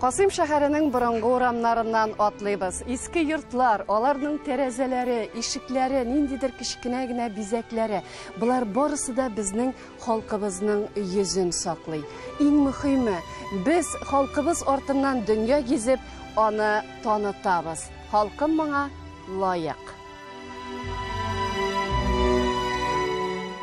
Касыйм шәһәренең борынгы урамнарыннан атлыйбыз. Иске йортлар, аларның тәрәзәләре, ишекләре, ниндидер кечкенә генә бизәкләре. Болар барысы да безнең халкыбызның йөзен саклый. Иң мөхиме, без халкыбыз артыннан дөнья гизеп, аны танытабыз. Халкым моңа лаек.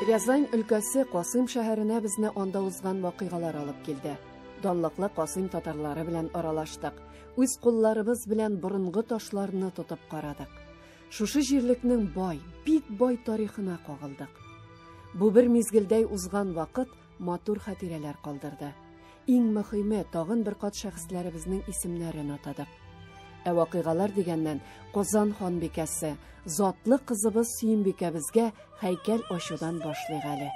Рязань өлкәсе Касыйм шәһәренә безне анда узган вакыйгалар алып килде. Данлыклы Касыйм татарлары белән аралаштык. Үз кулларыбыз белән борынгы ташларны тотып карадык. Шушы җирлекнең бай, бик бай тарихына кагылдык. Бу бер мизгелдәй узган вакыт матур хатирәләр калдырды. Иң мөхиме, тагын бер кат шәхесләребезнең исемнәрен атадык. Ә вакыйгалар дигәннән, Казан ханбикәсе, затлы кызыбыз Сөембикәбезгә һәйкәл ачудан башлыйк әле.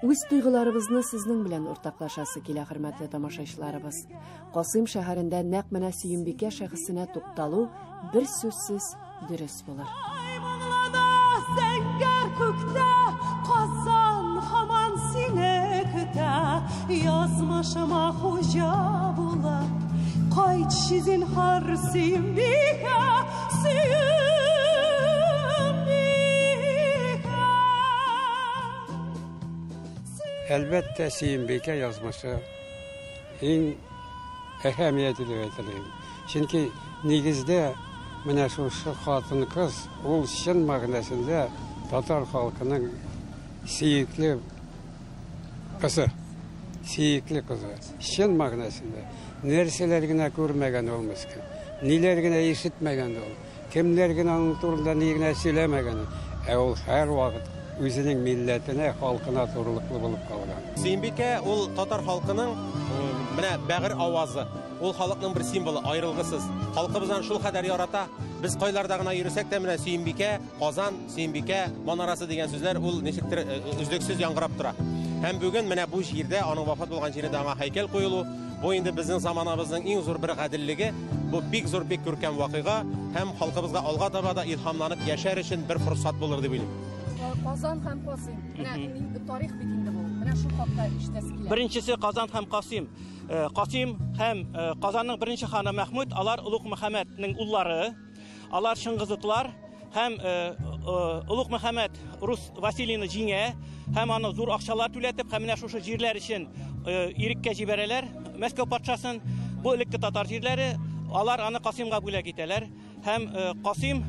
Үз тойгыларыбызны сезнең белән уртаклашасы килә, хөрмәтле тамашачыларыбыз. Касыйм шәһәрендә нәкъ менә Сөембикә шәхесенә тукталу бер сүзсез дөрес булыр. Зәңгәр күктә Казан һаман сине көтә, язмышыма хуҗа булып, кайтчы зинһар, Сөембикә, Сөембикә. Әлбәттә, Сөембикә язмышы иң әһәмиятле дип әйтер идем. Чөнки нигездә менә шушы хатын-кыз ул чын мәгънәсендә татар халкының сөекле кызы. Сөекле кызы. Чын мәгънәсендә. Нәрсәләр генә күрмәгән ул мескен. Ниләр генә ишетмәгән ул. Кемнәр генә аның турында ни генә сөйләмәгән. Ә ул һәрвакыт үзенең милләтенә, халкына турылыклы булып калган. Сөембикә ул татар халкының менә бәгырь авазы. Ул халыкның бер символы, аерылгысыз. Халкыбыз аны шул кадәр ярата. Без кайларда гына йөресәк тә, менә Сөембикә, Казан, Сөембикә манарасы дигән сүзләр ул ничектер өзлексез яңгырап тора. Һәм бүген менә бу җирдә, аның вафат булган җирендә аңа һәйкәл куелу, бу инде безнең заманабызның иң зур бер гаделлеге, бу бик зур, бик күркәм вакыйга һәм халкыбызга алга таба да илһамланып яшәр өчен бер форсат булыр дип уйлыйм. Казан һәм Касыйм. Менә тарих бит инде бу. Менә шул хакта ишетәсе килә. Беренчесе Казан һәм Касыйм. Касыйм һәм Казанның беренче ханы Мәхмүд, алар Олуг Мөхәммәднең уллары. Алар Чыңгызытлар һәм Олуг Мөхәммәд рус Василийны җиңә һәм аны зур акчалар түләтеп һәм менә шушы җирләр өчен иреккә җибәрәләр Мәскәү патшасын. Бу элекке татар җирләре, алар аны Касыймга бүләк итәләр. Һәм Касыйм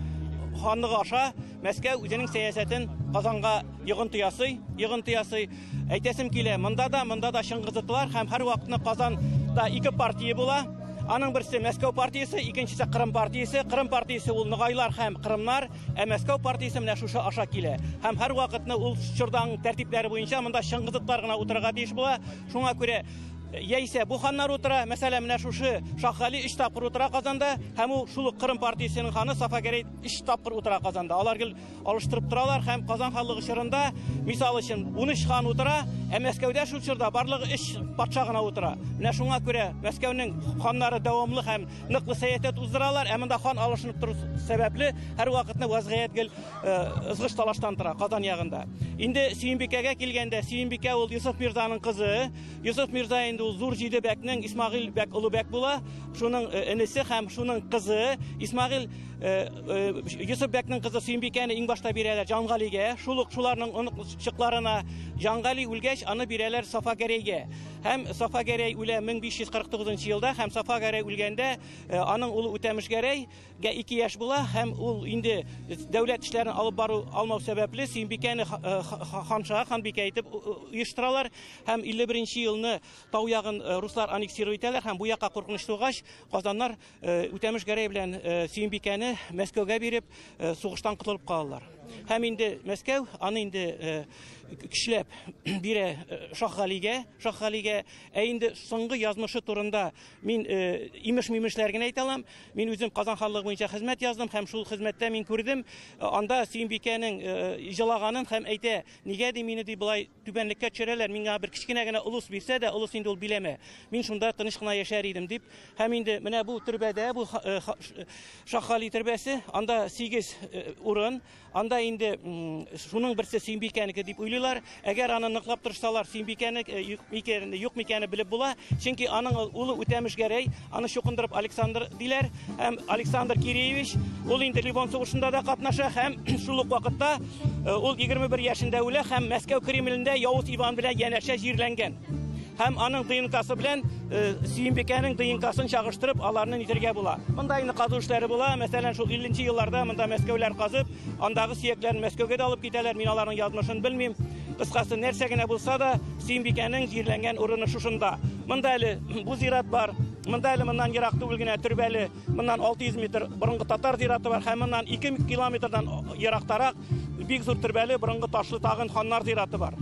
ханлыгы аша Мәскәү үзенең сәясәтен Казанга йогынты ясый, йогынты ясый. Әйтәсем килә, монда да, монда да чыңгызытлар һәм һәрвакытны Казанда ике партия була. Аның берсе Мәскәү партиясе, икенчесе Кырым партиясе. Кырым партиясе ул ногайлар һәм кырымнар, ә Мәскәү партиясе менә шушы аша килә. Һәм һәрвакытны ул чордаң тәртипләре буенча монда чыңгызытлар гына утырырга тиеш була. Шуңа күрә яисә бу ханнар утыра, мәсәлән, менә шушы Шаһгали 3 тапкыр утыра Казанда, һәм ул шул ук Кырым партиясенең ханы Сафа Гәрәй 3 тапкыр утыра Казанда. Алар гел алыштырып торалар һәм Казан ханлыгы чорында, мисал өчен, 13 хан утыра, ә Мәскәүдә шул чорда барлыгы 3 патша гына утыра. Менә шуңа күрә Мәскәүнең ханнары дәвамлы һәм ныклы сәясәт уздыралар, ә монда хан алышынып тору сәбәпле һәрвакытны вазгыять гел ызгыш талаштан тора Казан ягында. Инде Сөембикәгә килгәндә, Сөембикә ул Йосыф мирзаның кызы. Йосыф мирза инде ул зур җиде бәкнең Исмагыйль бәк олы бәк була, шуның энесе һәм шуның кызы Исмагыйль Йосыф бәкнең кызы Сөембикәне иң башта бирәләр Җангалигә, шул ук шуларның оныкчыкларына. Җангали үлгәч, аны бирәләр Сафа Гәрәйгә. Һәм Сафа Гәрәй үлә 1549 елда, һәм Сафа Гәрәй үлгәндә аның улы Үтәмеш Гәрәйгә 2 яшь була, һәм ул инде дәүләт эшләрен алып бару алмау сәбәпле Сөембикәне ханшага, ханбикә итеп оештыралар. Һәм 51 елны тау ягын руслар аннексировать итәләр, һәм бу якка куркыныч тугач, казаннар Үтәмеш Гәрәй белән Сөембикәне Мәскәүгә биреп, сугыштан котылып калалар. Һәм инде Мәскәү аны инде көчләп бирә Шаһгалигә, Шаһгалигә. Ә инде соңгы язмышы турында мин имеш-мимешләр генә әйтә алам. Мин үзем Казан ханлыгы буенча хезмәт яздым һәм шул хезмәттә мин күрдем, анда Сөембикәнең җылаганын һәм әйтә, нигә ди мине ди болай түбәнлеккә төшерәләр, миңа бер кечкенә генә олыс бирсә дә, олыс инде ул биләмә. Мин шунда тыныч кына яшәр идем дип. Һәм инде менә бу төрбәдә, бу Шаһгали төрбәсе, анда 8 урын, анда инде шуның берсе Сөембикәнеке дип уйлыйлар. уйлыйлар. Әгәр аны ныклап тырышсалар, Сөембикәне юк микәне белеп була. Чөнки аның улы Үтәмеш Гәрәй, аны чукындырып Александр диләр. Һәм Александр Киреевич ул инде Ливон сугышында да катнаша һәм шул ук вакытта ул 21 яшендә үлә һәм Мәскәү Кремлендә Явыз Иван белән янәшә җирләнгән. Һәм аның ДНКсы белән Сөембикәнең ДНКсын чагыштырып, аларны нитергә була. Монда инде казу эшләре була. Мәсәлән, шул 50 елларда монда Мәскәүләр казып, андагы сөякләрен Мәскәүгә дә алып китәләр. Мин аларның язмышын белмим. Кыскасы, нәрсә генә булса да, Сөембикәнең җирләнгән урыны шушында. Монда әле бу зират бар. Монда әле моннан ерак түгел генә төрбәле, моннан 600 метр борынгы татар зираты бар һәм моннан 2 километрдан ерактарак бик зур төрбәле борынгы ташлы тагын ханнар зираты бар.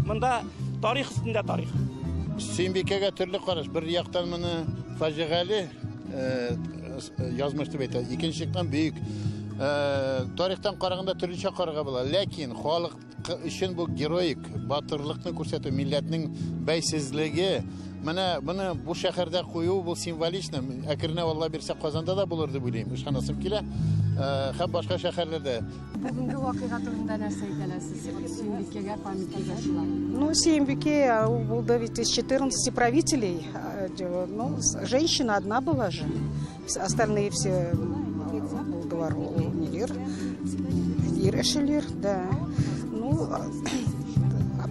Монда тарих өстендә тарих. Сөембикәгә төрле караш. Бер яктан моны фаҗигале язмыш дип әйтә, икенче яктан бөек. Тарихтан караганда төрлечә карарга була. Ләкин халык өчен бу героик батырлыкны күрсәтү, милләтнең бәйсезлеге. Менә моны бу шәһәрдә кую бу символично. Әкренләп Алла бирсә Казанда да булыр дип уйлыйм. Ышанасым килә. Һәм башка шәһәрләрдә. Бүгенге вакыйга турында нәрсә әйтә аласыз? Сөембикәгә памятник ачыла. Ну, Сөембике был ведь из 14 правителей. Ну, женщина одна была же. Остальные все булдылар ниләр, ир кешеләр, да. Ну,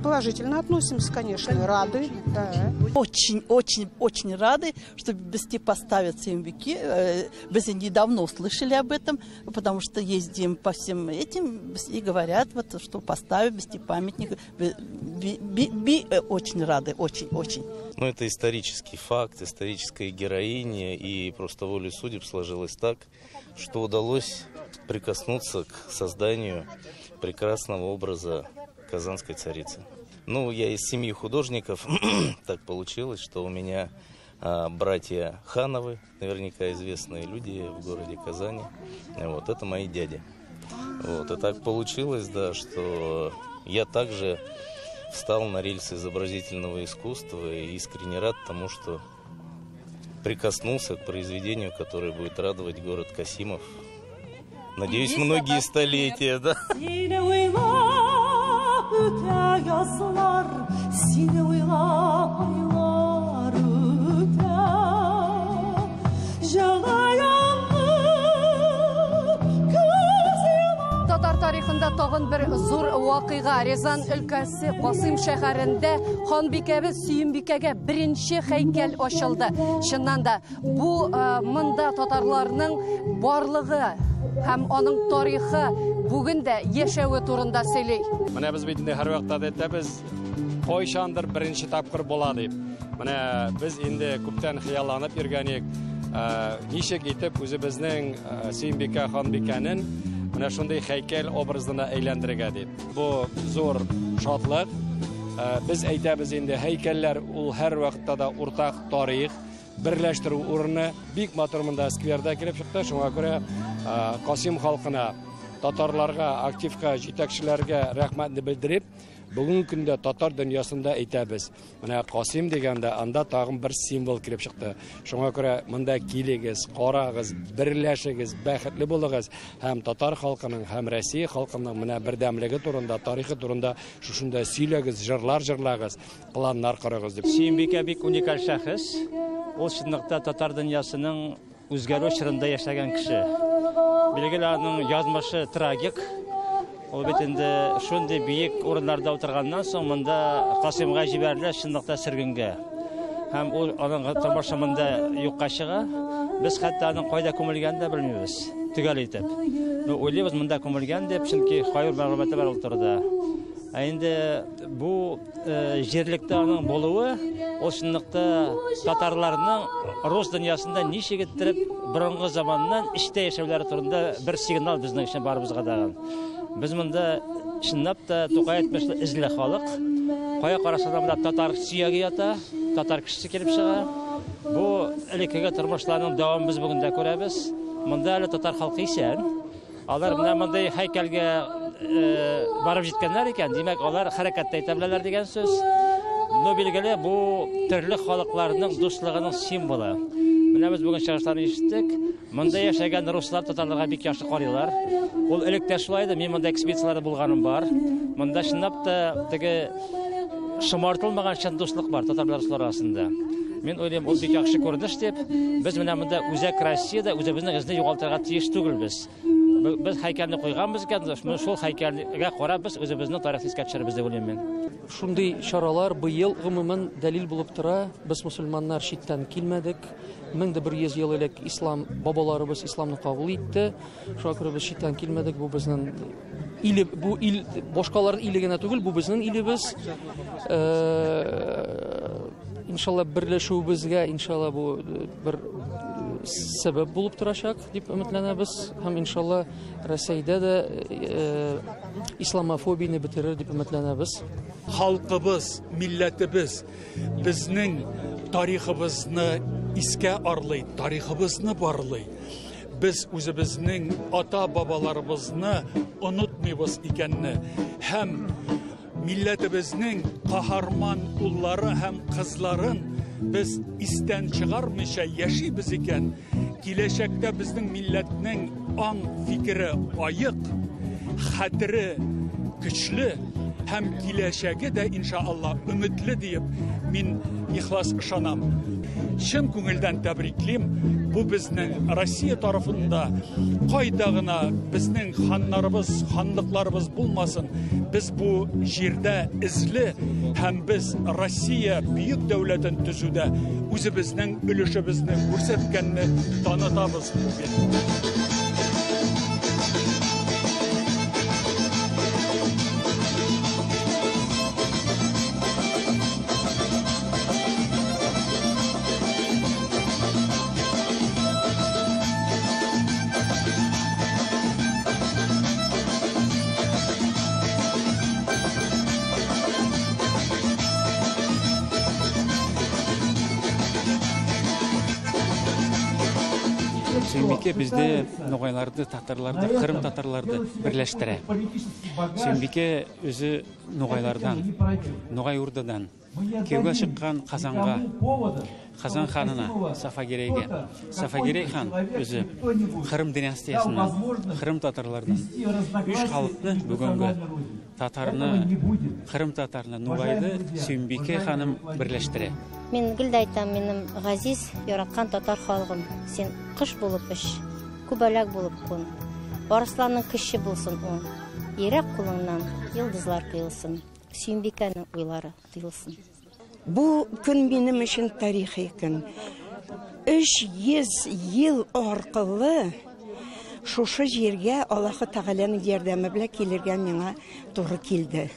положительно относимся, конечно, рады, да. Очень, очень, очень рады, что безгә поставят Сөембике. Без недавно услышали об этом, потому что ездим по всем этим и говорят, вот, что поставят безгә памятник. Очень рады, очень, очень. Ну, это исторический факт, историческая героиня, и просто волей судеб сложилось так, что удалось прикоснуться к созданию прекрасного образа казанской царицы. Ну, я из семьи художников, так получилось, что у меня братья Хановы, наверняка известные люди в городе Казани, вот, это мои дяди. Вот, и так получилось, да, что я также встал на рельсы изобразительного искусства и искренне рад тому, что прикоснулся к произведению, которое будет радовать город Касимов. Надеюсь, многие столетия, да. Сине уйлап үтә язлар, сине уйлап айлар үтә. Җылы янып, күз Татар тарихында тагын бер зур вакыйга. Рязан өлкәсе Касыйм шәһәрендә ханбикәбез Сөембикәгә беренче һәйкәл ачылды. Чыннан да, бу монда татарларның барлыгы һәм аның тарихы бүген дә яшәве турында сөйли. Менә без бит инде һәрвакытта да әйтәбез, кайчандыр беренче тапкыр була дип. Менә без инде күптән хыялланып йөргән идек, ничек итеп үзебезнең Сөембикә ханбикәнен менә шундый һәйкәл образына әйләндерергә дип. Бу зур шатлык. Без әйтәбез инде, һәйкәлләр ул һәрвакытта да уртак тарих, берләштерү урыны. Бик матур монда скверда килеп чыкты. Шуңа күрә Касыйм халкына, татарларга, активка, җитәкчеләргә рәхмәтне белдереп, бүгенге көндә татар дөньясында әйтәбез. Менә Касыйм дигәндә анда тагын бер символ килеп чыкты. Шуңа күрә монда килегез, карагыз, берләшегез, бәхетле булыгыз һәм татар халкының һәм Россия халкының менә бердәмлеге турында, тарихы турында шушында сөйләгез, җырлар җырлагыз, планнар корыгыз дип. Сөембикә бик уникаль шәхес. Ул чынлыкта татар дөньясының үзгәрү чорында яшәгән кеше. Билгеле, аның язмышы трагик. Ул бит инде шундый биек урыннарда утырганнан соң монда Касыймга җибәрелә, чынлыкта сөргенгә. Һәм ул аның тормышы монда юкка чыга. Без хәтта аның кайда күмелгәнен дә белмибез. Төгәл итеп. Ну, уйлыйбыз монда күмелгән дип, чөнки кайбер мәгълүматлар бар ул турыда. Ә инде бу җирлектә аның булуы, ул чынлыкта татарларның рус дөньясында ничек иттереп борынгы заманнан эчтә яшәүләре турында бер сигнал безнең өчен барыбызга да. Без монда чынлап та Тукай әйтмешли эзле халык. Кая карасаң да монда татар сөяге ята, татар кешесе килеп чыга. Бу элеккеге тормышларның дәвамын без бүген дә күрәбез. Монда әле татар халкы исән. Алар менә мондый һәйкәлгә барып җиткәннәр икән, димәк, алар хәрәкәттә итә беләләр дигән сүз. Но билгеле, бу төрле халыкларның дуслыгының символы. Менә без бүген чыгышларны ишеттек. Монда яшәгән руслар татарларга бик яхшы карыйлар. Ул элек тә шулай иде. Мин монда экспедицияләрдә булганым бар. Монда чынлап та теге шомартылмаган чын дуслык бар татар белән руслар арасында. Мин уйлыйм, ул бик яхшы күренеш дип. Без менә монда үзәк Россиядә үзебезнең эзне югалтырга тиеш түгелбез. Без һәйкәлне куйганбыз икән, шул һәйкәлгә карап без үзебезнең тарихны искә төшерербез дип уйлыйм мин. Шундый чаралар быел гомумән дәлил булып тора. Без мусульманнар читтән килмәдек. 1100 ел элек ислам бабаларыбыз исламны кабул итте. Шуңа күрә без читтән килмәдек. Бу безнең иле, бу ил башкалар иле генә түгел, бу безнең илебез. Иншалла берләшүебезгә, иншалла бу бер сәбәп булып торачак дип өметләнәбез һәм иншалла Рәсәйдә дә исламофобияне бетерер дип өметләнәбез. Халкыбыз, милләтебез безнең тарихыбызны искә арлый, тарихыбызны барлый. Без үзебезнең ата-бабаларыбызны онытмыйбыз икәнне һәм милләтебезнең каһарман уллары һәм кызларын без истән чыгармыйча яшибез икән, киләчәктә безнең милләтнең аң фикере аек, хәтере көчле һәм киләчәге дә иншалла өметле диеп мин ихлас ышанам. Чын күңелдән тәбриклим. Бу безнең Россия тарафында кайда гына безнең ханнарыбыз, ханлыкларыбыз булмасын, без бу җирдә эзле һәм без Россия бөек дәүләтен төзүдә үзебезнең өлешебезне күрсәткәнне танытабыз бүген. Сөембикә бездә ногайларды, татарларды, кырым татарларды берләштерә. Сөембикә үзе ногайлардан, Ногай Урдадан кияүгә чыккан Казанга, Казан ханына, Сафагирейгә. Сафагирей хан үзе Кырым династиясеннән, Кырым татарлардан. Өч халыкны бүгенге татарны, Кырым татарны, Нугайды Сөембикә ханым берләштерә. Мин гел дә әйтәм, минем газиз, яраткан татар халкым, син кыш булып эш, күбәләк булып кун. Арысланның көче булсын ул. Йөрәк кулыңнан йолдызлар коелсын. Сөембикәнең уйлары тыелсын. Бу көн минем өчен тарихи көн. 300 ел аркылы шушы җиргә Аллаһы Тәгаләнең ярдәме белән килергә миңа туры килде.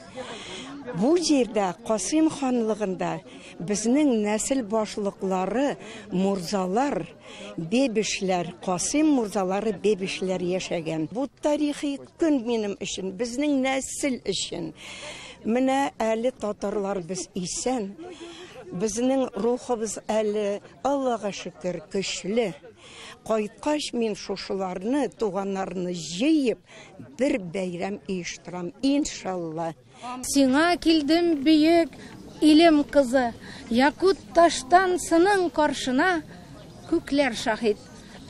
Бу җирдә Касыйм ханлыгында безнең нәсел башлыклары, мурзалар, бебешләр, Касыйм мурзалары бебешләр яшәгән. Бу тарихи көн минем өчен, безнең нәсел өчен. Менә әле татарлар без исән. Безнең рухыбыз әле Аллага шөкер көчле. Кайткач мин шушыларны, туганнарны җыеп, бер бәйрәм оештырам, иншалла. Сиңа килдем бөек илем кызы, Якут таштан сының каршына күкләр шаһит.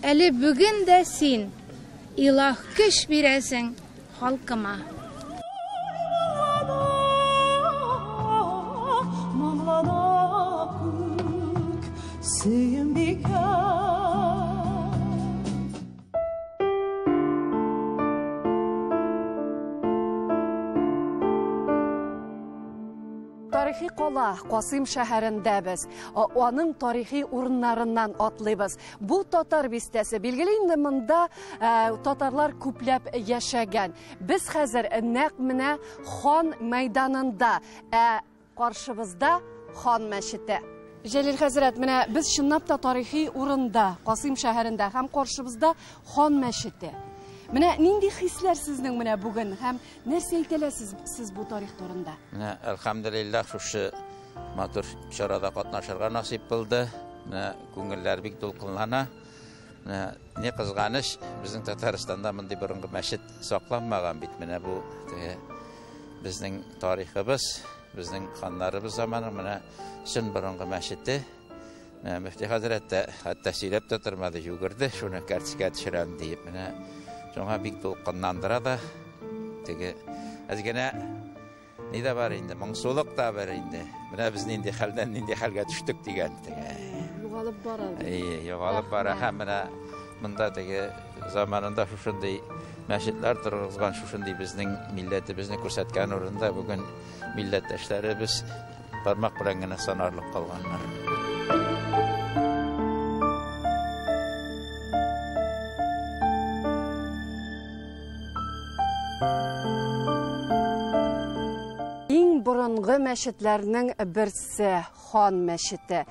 Әле бүген дә син илаһ көч бирәсең халкыма. Моңлана күк, Сөембикә. Тарихи кала Касыйм шәһәрендә без. Аның тарихи урыннарыннан атлыйбыз. Бу татар бистәсе. Билгеле инде монда татарлар күпләп яшәгән. Без хәзер нәкъ менә хан мәйданында, ә каршыбызда хан мәчете. Җәлил хәзрәт, менә без чынлап та тарихи урында, Касыйм шәһәрендә һәм каршыбызда хан мәчете. Менә нинди хисләр сезнең менә бүген һәм нәрсә әйтә аласыз сез бу тарих турында? Менә әлхәмдүлилләһ, шушы матур чарада катнашырга насыйп булды. Менә күңелләр бик дулкынлана. Менә ни кызганыч, безнең Татарстанда мондый борынгы мәчет сакланмаган бит. Менә бу теге безнең тарихыбыз, безнең ханнарыбыз заманы менә чын борынгы мәчете. Менә мөфти хәзрәт тә хәтта сөйләп тә тормады, йөгерде, шуны кәртискә төшерәм диеп. Менә шуңа бик дулкынландыра да. Теге әз генә ни дә бар инде, моңсулык та бар инде. Менә без нинди хәлдән нинди хәлгә төштек дигән теге. Югалып бара. Әйе, югалып бара һәм менә монда теге заманында шушындый мәчетләр торгызган, шушындый безнең милләтебезне күрсәткән урында бүген милләттәшләребез бармак белән генә санарлык калганнар. Иң борынгы мәчетләрнең берсе Хан мәчете.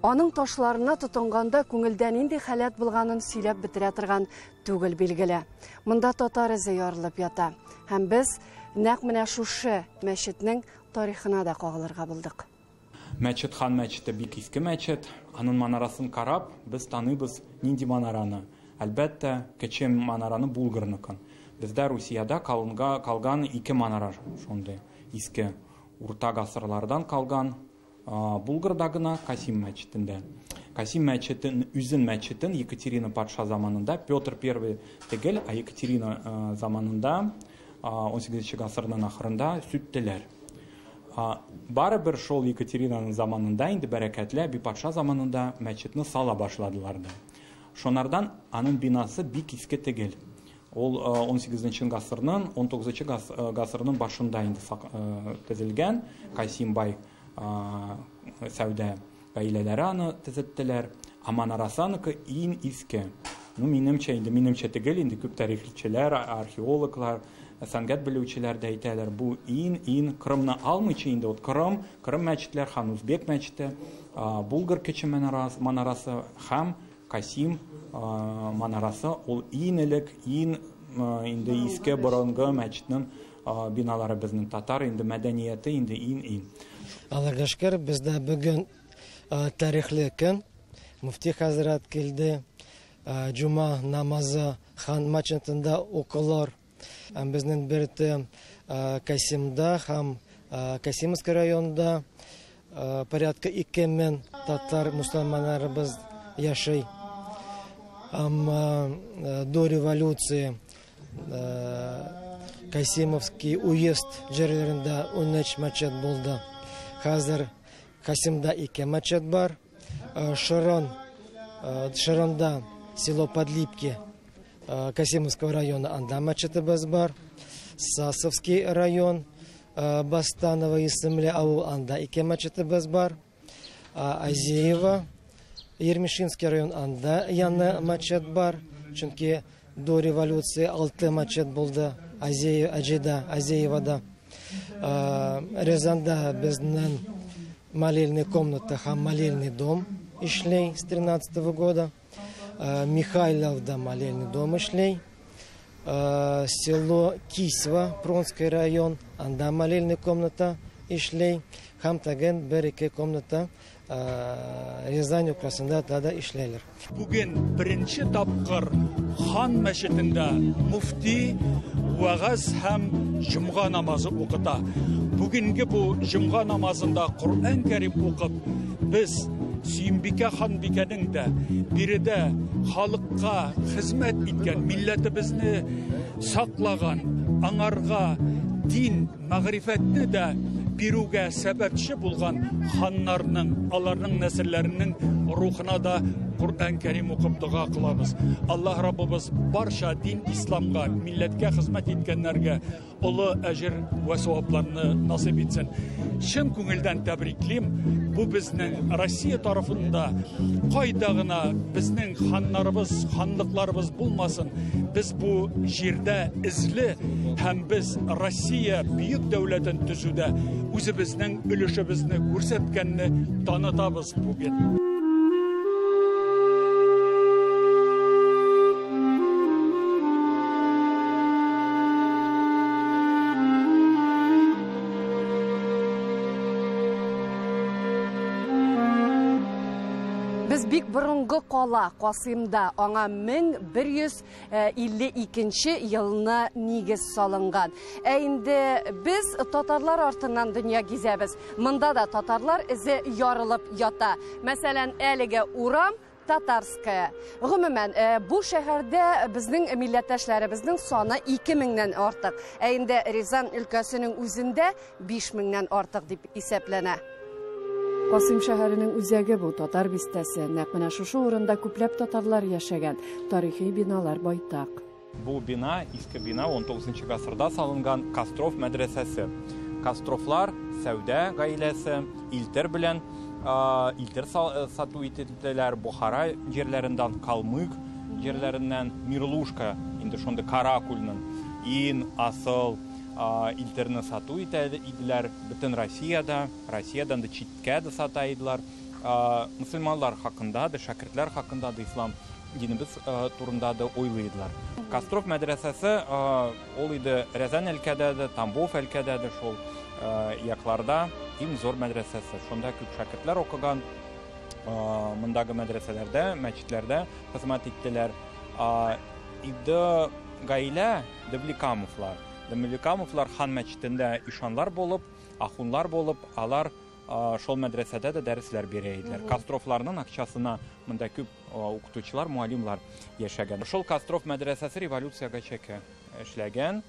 Аның ташларына тотынганда күңелдә нинди халәт булганын сөйләп бетерә торган түгел билгеле. Монда татар эзе ярылып ята. Һәм без нәкъ менә шушы мәчетнең тарихына да кагылырга булдык. Мәчет Хан мәчете бик иске мәчет. Аның манарасын карап, без таныйбыз нинди манараны. Әлбәттә, кече манараны Булгарныкын. Бездә Русиядә калган ике манара шундый иске. Урта гасырлардан калган Булгарда гына Касим мәчетендә. Касим мәчетен, үзен мәчетен Екатерина патша заманында, Петр I түгел, ә Екатерина заманында 18 гасырның ахырында сүттеләр. Барыбер шул Екатеринаның заманында, инде бәрәкәтле Әби патша заманында мәчетне сала башладылар да. Шонардан аның бинасы бик иске түгел. Ул 18 гасырның, 19 гасырның башында инде төзелгән. Касим бай сәүдә гаиләләре аны төзеттеләр. Ә манарасы аныкы иң иске. Ну, минемчә, инде минемчә түгел, инде күп тарихчылар, археологлар, сәнгать белүчеләр дә әйтәләр, бу иң Кырымны алмыйча инде, вот Кырым, Кырым мәчетләр, Хан Узбек мәчете, Булгар кече манарасы һәм Касим манарасы, ул иң элек, иң инде иске борынгы мәчетнең биналары безнең татар инде мәдәнияте инде иң. Аллага шөкер, бездә бүген тарихлы көн. Мөфти хәзрәт килде. Җума намазы Хан мәчетендә укылыр. Безнең берте Касимда һәм Касимовский районында порядка 2000 татар мусульманнарыбыз яши. Һәм до революции Касимовский уезд җирләрендә 13 мәчет булды. Хәзер Касимда 2 мәчет бар. Широнда село Подлипки Касимовского района анда мәчетебез бар. Сасовский район Бастаново исемле авыл анда 2 мәчетебез бар. Азеево, Ермишинский район анда яны мәчет бар. Чөнки до революции 6 мәчет булды Азеевода. Рязанда безнең молельная комната һәм молельный дом эшләй с 13-го года. Михайловда молельный дом эшләй. Село Кисва, Пронский район, анда молельная комната эшләй. Һәм тагын бер-ике комната Рязань өлкәсендә да эшләйләр. Бүген беренче тапкыр Хан мәчетендә мөфти вәгазь һәм җомга намазы укыта. Бүгенге бу җомга намазында Коръән Кәрим укып, без Сөембикә ханбикәнең дә биредә халыкка хезмәт иткән, милләтебезне саклаган, аңарга дин, мәгърифәтне дә бирүгә сәбәпче булган ханнарның, аларның нәселләренең рухына да Коръән Кәрим укып дога кылабыз. Аллаһ Раббыбыз барча дин исламга, милләткә хезмәт иткәннәргә олы әҗер вә савапларны насыйп итсен. Чын күңелдән тәбриклим. Бу безнең Россия тарафында кайда гына безнең ханнарыбыз, ханлыкларыбыз булмасын, без бу җирдә эзле һәм без Россия бөек дәүләтен төзүдә үзебезнең өлешебезне күрсәткәнне танытабыз бүген. Без бик борынгы кала Касыймда, аңа 1152 елны нигез салынган. Ә инде без татарлар артыннан дөнья гизәбез. Монда да татарлар эзе ярылып ята. Мәсәлән, әлеге урам Татарская. Гомумән, бу шәһәрдә безнең милләттәшләребезнең саны 2000-нән артык. Ә инде Рязань өлкәсенең үзендә 5000-нән артык дип исәпләнә. Касыйм шәһәренең үзәге бу татар бистәсе. Нәкъ менә шушы урында күпләп татарлар яшәгән. Тарихи биналар байтак. Бу бина, иске бина, 19 гасырда салынган Костров мәдрәсәсе. Костровлар сәүдә гаиләсе, илтер белән илтер сату ителделәр, Бухара җирләреннән, Калмык җирләреннән, Мирлушка, инде шундый Каракульның иң асыл илтерне сату итә иделәр бөтен Россиядә, Россиядән дә читкә дә сата иделәр. Мөселманнар хакында да, шәкертләр хакында да, ислам динебез турында да уйлый иделәр. Костров мәдрәсәсе ул иде Рязань өлкәдә дә, Тамбов өлкәдә дә, шул якларда иң зур мәдрәсәсе. Шунда күп шәкертләр укыган, мондагы мәдрәсәләрдә, мәчетләрдә хезмәт иттеләр. Иде гаилә Девликамовлар. Девликамовлар хан мәчетендә ишанлар булып, ахунлар булып, алар шул мәдрәсәдә дә дәресләр бирә иделәр. Костровларның акчасына монда күп укытучылар, муалимлар яшәгән. Шул Костров мәдрәсәсе революциягә чәкә эшләгән.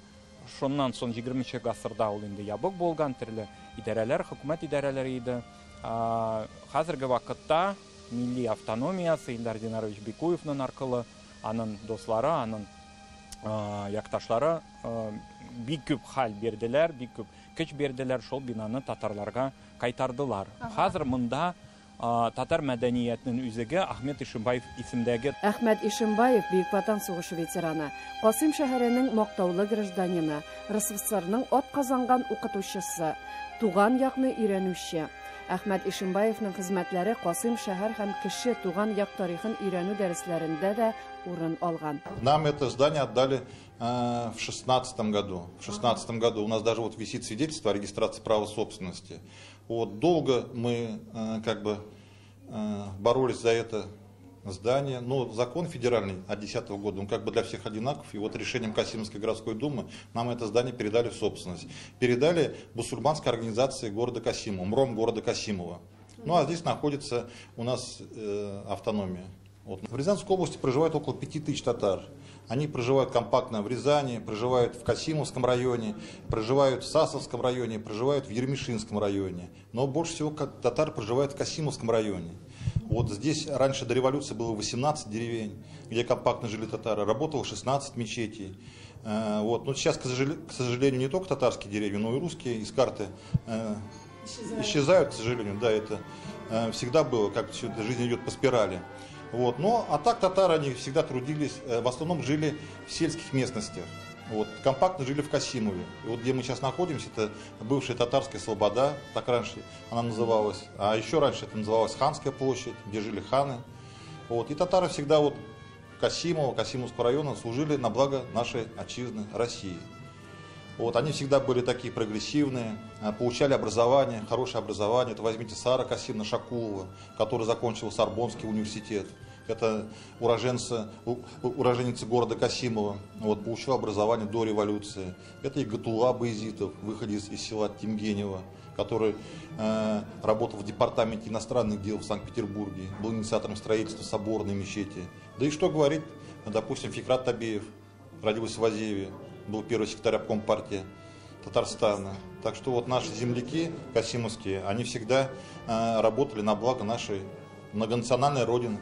Шуннан соң 20 гасырда ул инде ябык булган, төрле идарәләр, хөкүмәт идарәләре иде. Хәзерге вакытта милли автономиясе Илдар Динарович Бикуевның аркылы, аның дуслары, аның якташлары бик күп хәл бирделәр, бик күп көч бирделәр, шул бинаны татарларга кайтардылар. Хәзер монда татар мәдәниятенең үзәге Ахмед Ишимбаев исемдәге. Ахмед Ишимбаев Бөек Ватан сугышы ветераны, Касыйм шәһәренең мактаулы гражданины, РСФСРның атказанган укытучысы, туган якны өйрәнүче. Ахмед Ишимбаевның хезмәтләре Касыйм шәһәр һәм кеше туган як тарихын өйрәнү дәресләрендә дә урын алган. Нам это здание отдали в 16 году. В 16 году у нас даже вот висит свидетельство о регистрации права собственности. Вот долго мы как бы боролись за это здание, но закон федеральный от 2010 года, он как бы для всех одинаков, и вот решением Касимовской городской думы нам это здание передали в собственность. Передали мусульманской организации города Касимова, МРОМ города Касимова. Ну а здесь находится у нас автономия. Вот. В Рязанской области проживает около 5000 татар. Они проживают компактно в Рязани, проживают в Касимовском районе, проживают в Сасовском районе, проживают в Ермишинском районе. Но больше всего татар проживает в Касимовском районе. Вот здесь раньше до революции было 18 деревень, где компактно жили татары, работало 16 мечетей. Вот. Но сейчас, к сожалению, не только татарские деревни, но и русские из карты исчезают, к сожалению. Да, это всегда было, как все, жизнь идет по спирали. Вот. Но, а так татары, они всегда трудились, в основном жили в сельских местностях. Вот. Компактно жили в Касимове. И вот где мы сейчас находимся, это бывшая татарская слобода, так раньше она называлась. А еще раньше это называлась Ханская площадь, где жили ханы. Вот. И татары всегда вот Касимова, Касимовского района служили на благо нашей отчизны России. Вот, они всегда были такие прогрессивные, получали образование, хорошее образование. Это возьмите Сара Касимовна Шакулова, который закончил Сорбонский университет. Это уроженца города Касимова, вот, получил образование до революции. Это и Гатула Баязитов, выходец из села Тимгенева, который работал в департаменте иностранных дел в Санкт-Петербурге, был инициатором строительства соборной мечети. Да и что говорить, допустим, Фикрат Табеев, родился в Азееве, был первый секретарь обком партии Татарстана. Так что вот наши земляки касимовские, они всегда работали на благо нашей многонациональной родины.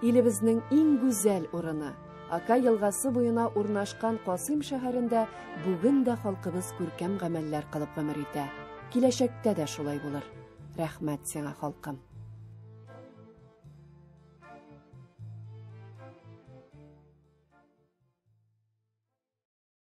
Илебезнең иң гүзәл урыны. Ака елгасы буена урнашкан Касыйм шәһәрендә бүген дә халкыбыз күркәм гамәлләр кылып гомер итә. Киләчәктә дә шулай булыр. Рәхмәт сиңа, халкым.